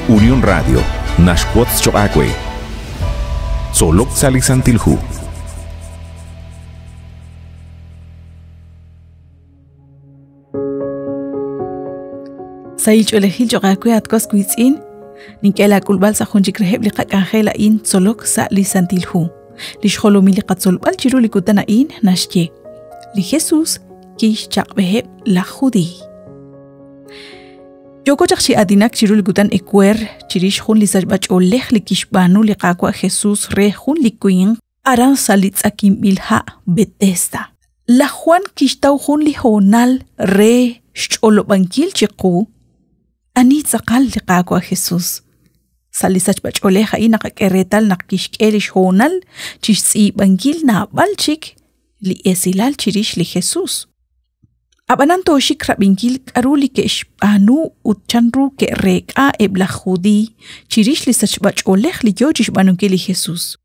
Unión Radio, naxwotz choq' aawe. Tzolok sa' li Santil Hu. Sahil ch'oolejil cho'q aawe at was wiitz'in, nink'e laak'ulb'al sa' jun chik reheb' li qak'anjel a'in tzolok sa' li Santil Hu. Li xjolomil li qatzolb'al chiru li kutan a'in naxye: Li Jesus kixchaq'b'eheb' laj Judiiy. Yooko chaq chi aatinak chiru li kutan ewer chirix jun li sachb'ach'oolej li kixb'aanu li Qaawa' Jesus re jun li winq aran sa' li tz'akinb'il ha' Betesda. Laj Juan kixtaw jun li hoonal re xch'olob'ankil chiqu ani tz'aqal li Qaawa' Jesus. Sa' li sachb'ach'oolej a'in naqak'e reetal naq kixk'e li xhoonal chi xtz'iib'ankil naab'al chik li esilal chirix li Jesus. Ab'anan tooxik rab'inkil k'aru li ke'xb'aanu ut chanru ke'reek'a eb' laj Judiiy chirix li sachb'ach'oolej li yo chi xb'aanunkil li Jesus.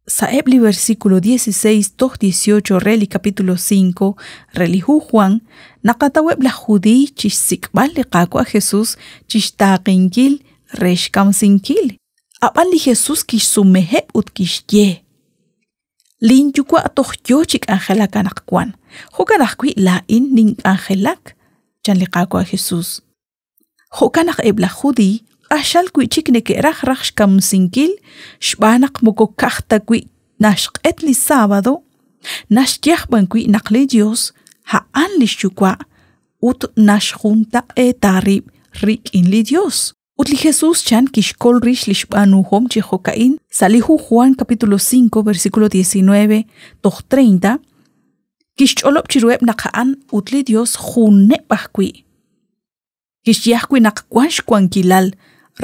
Sa'eb' li versículo 16 toj 18 re li capítulo 5 re li hu Juan, naqataweb' laj Judiiy chi xsik'b'al li Qaawa' Jesus chi xtaaqenkil re xkamsinkil. Ab'an li Jesus kixsumeheb' ut kixye: Linyuwa' toj yo chi k'anjelak anaqwan, jo'kan ajwi' laa'in nink'anjelak, chan li Qaawa' Jesus. Jo'kan naq eb' laj Judiiy q'axal wi' chik neke'raj raj xkamsinkil xb'aan naq moko ka'aj ta wi' naxq'et li sábado, naxye aj b'an wi' naq li Yos a'an li xYuwa' ut naxjuntaq'eeta rib' rik'in li Yos. Ut li Jesús chan kixkol rix li xb'aanuhom chi jo'ka'in sa' li hu Juan capítulo 5 versículo 19 toj 30, kixch'olob' chiruheb' naq a'an ut li Dios juneb' ajwi'. Kixye ajwi' naq wan xwankilal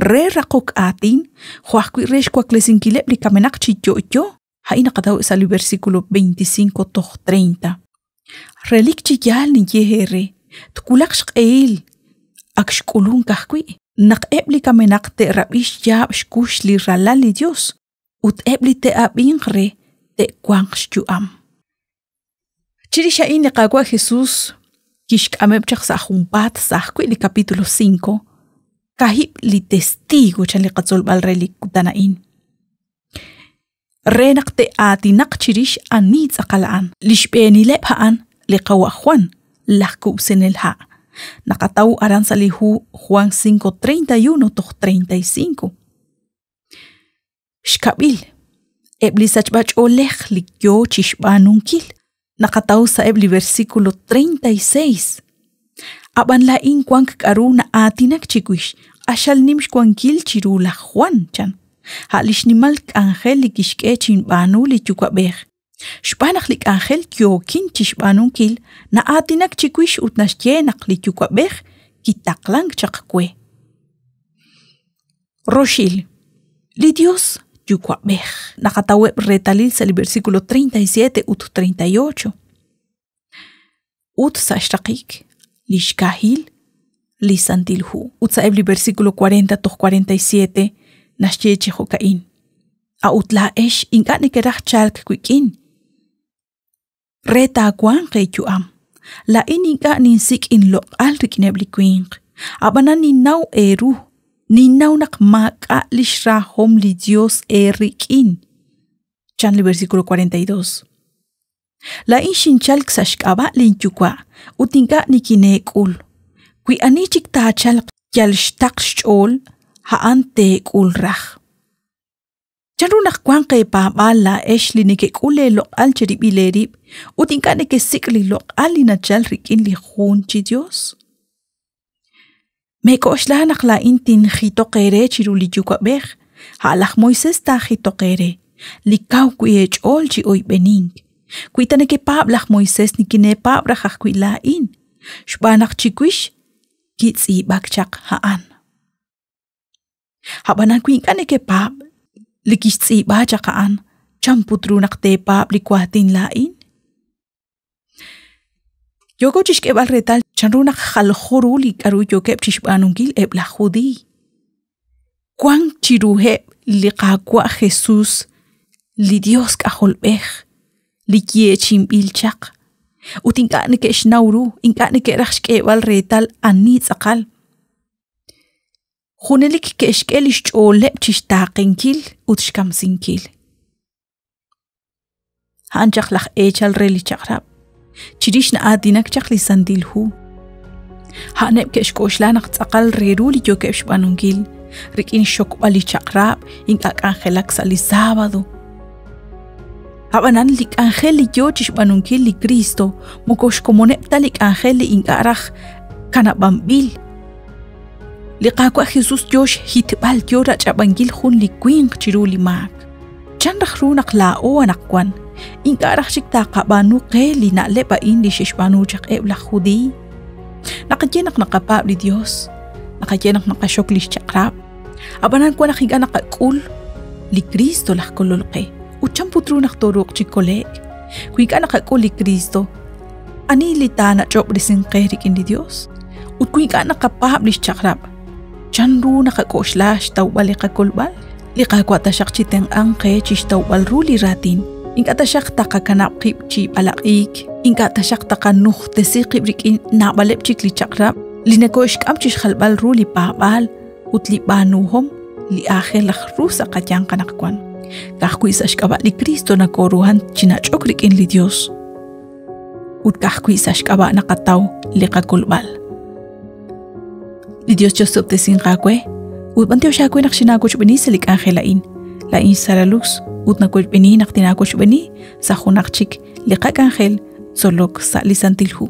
re raqok aatin jo' ajwi' re xwaklesinkileb' li kamenaq chi yo'yo. A'in naqataw sa' li versículo 25 toj 30. Relik chi yaal ninye eere, twulaq xq'ehil, ak xk'ulunk ajwi', naq eb' li kamenaq te'rab'i xyaab' xkux li Ralal li Yos ut eb' li te'ab'inq re te'wanq xyu'am. Chirix a'in li Qaawa' Jesus kixk'ameb' chaq sa' junpaat sa' ajwi' li capítulo 5, kaahib' li testigo chan li qatzolb'al re li kutan a'in. Re naq te'aatinaq chirix ani tz'aqal a'an. Li xb'eenileb' a'an li qawa' Juan, laj kub'sinel ha'. Naqataw aran sa' li hu Juan 5:31 toj 35. Xkab'il, eb' li sachb'ach'oolej li yoo chixb'aanunkil. Naqataw sa'eb' li versículo 36. Ab'an laa'in wank k'aru na'aatinak chiwix, q'axal nim xwankil chiru laj Juan, chan. A' li xnimal k'anjel li kixk'e chinb'aanu li Yuwa'b'ej. Xb'aan naq li k'anjel yookin chi xb'aanunkil na'aatinak chiwix ut naxye naq li Yuwa'b'ej kitaqlank chaq we. Roxil, li Dios Yuwa'b'ej. Naqataweb' reetalil sa' li versículo 37 ut 38. Ut sa' xraqik, li xkaahil li Santil Hu. Ut sa'eb' li versículo 40 toj 47 naxye chi jo'ka'in. A'ut laa'ex ink'a' nekeraj chalk wik'in re taawanq eeyu'am. Laa'in ink'a' ninsik' inloq'al rik'ineb' li winq, ab'anan ninnaw eeru, ninnaw naq maak'a' li xrahom li Yos eerik'in, chan li versículo 42. Laa'in xinchalk sa' xk'ab'a' linyuwa' ut ink'a' nikineek'ul. Wi ani chik taachalq yal xtaql xch'ool, a'an teek'ul raj. Chanru naq wanq eepaab'aal laa'ex li nekek'ul eeloq'al cherib'il eerib' ut ink'a' nekesik' li loq'al li nachalk rik'in li jun chi Yos? Meek'oxla naq laa'in tinjitoq eere chiru li Yuwa'b'ej, a' laj Moisés taajitoq eere, li kaw wi' eech'ool chi oyb'enink. Wi ta nekepaab' laj Moisés nikineepaab' raj ajwi' laa'in, xb'aan naq chiwix kitz'iib'ak chaq a'an. Ab'anan wi ink'a' nekepaab' li kixtz'iib'a chaq a'an, chan put ru naq teepaab' li waatin laa'in? Yooko chixk'eeb'al reetal chanru naq jaljo ru li k'aru yookeb' chixb'aanunkil eb' laj Judiiy. Wank chiruheb' li Qaawa' Jesus, li Dios K'ajolb'ej, li yeechi'inb'il chaq, ut ink'a' neke'xnaw ru, ink'a' neke'raj xk'eeb'al reetal ani tz'aqal. Junelik ke'xk'e li xch'ooleb' chi xtaaqenkil ut xkamsinkil. A'an chaq laj eechal re li chaq'rab'. Chirix na'aatinak chaq li Santil Hu. A'aneb' ke'xk'oxla naq tz'aqal re ru li yookeb' xb'aanunkil rik'in xxokb'al li chaq'rab' ink'a' k'anjelak sa' li sábado. Ab'anan li k'anjel li yoo chixb'aanunkil li Kristo moko xkomoneb' ta li k'anjel li ink'a' raj kanab'anb'il. Li Qaawa' Jesus yoo xhitb'al yoo rach'ab'ankil jun li winq chiru li maak. Chan raj ru naq laa'o anaqwan ink'a' raj chik taqab'aanu qe li na'leb' a'in li xe'xb'aanu chaq eb' laj Judiiy? Naqaye naq naqapaab' li Dios, naqaye naq naqaxok li xchaq'rab', ab'anan wan naq ink'a' naqak'ul li Kristo laj Kolol qe. Ut chan put ru naq tooruuq chi kole'k? Wi ink'a' naqak'ul li Kristo, ani li taanach'ob'resinq qe rik'in li Dios? Ut wi ink'a' naqapaab' li xchaq'rab', chan ru naqak'oxla xtawb'al li qakolb'al? Li Qaawa' taxaq chitenq'anq qe chi xtawb'al ru li raatin. Ink'a' taxaq taqakanab' qib' chi b'alaq'iik, ink'a' taxaq taqanujtesi qib' rik'in naab'aleb' chik li chaq'rab' li noko'xk'am chi xjalb'al ru li paab'aal ut li b'aanuhom li aajel raj ru sa' qayanq anaqwan. Ka'ajwi' sa' xk'ab'a' li Kristo nakooruhan chi nach'ok rik'in li Dios ut ka'ajwi' sa' xk'ab'a' naqataw li qakolb'al. Li Dios chosob'tesinq aawe ut b'antiox aawe naq xinaawochb'eni sa' li k'anjel a'in. Laa'in Sara Luz ut nawochb'eni naq tinaawochb'eni sa' junaq chik li qak'anjel tzolok sa' li Santil Hu.